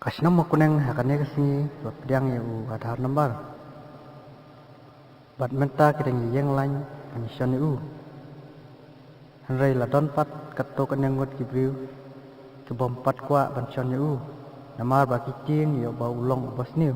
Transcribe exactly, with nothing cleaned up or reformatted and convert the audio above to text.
Ka shnong Makuneng ha kane ka sngi la pdiang ïa u Aadhaar number. Bad mynta ki dang ïeng lain ban shon ïa u. Hynrei la don pat katto katne ngut ki briew ki bym pat kwah ban shon ïa u, namar ba ki tieng ïa u ba u long uba sniew.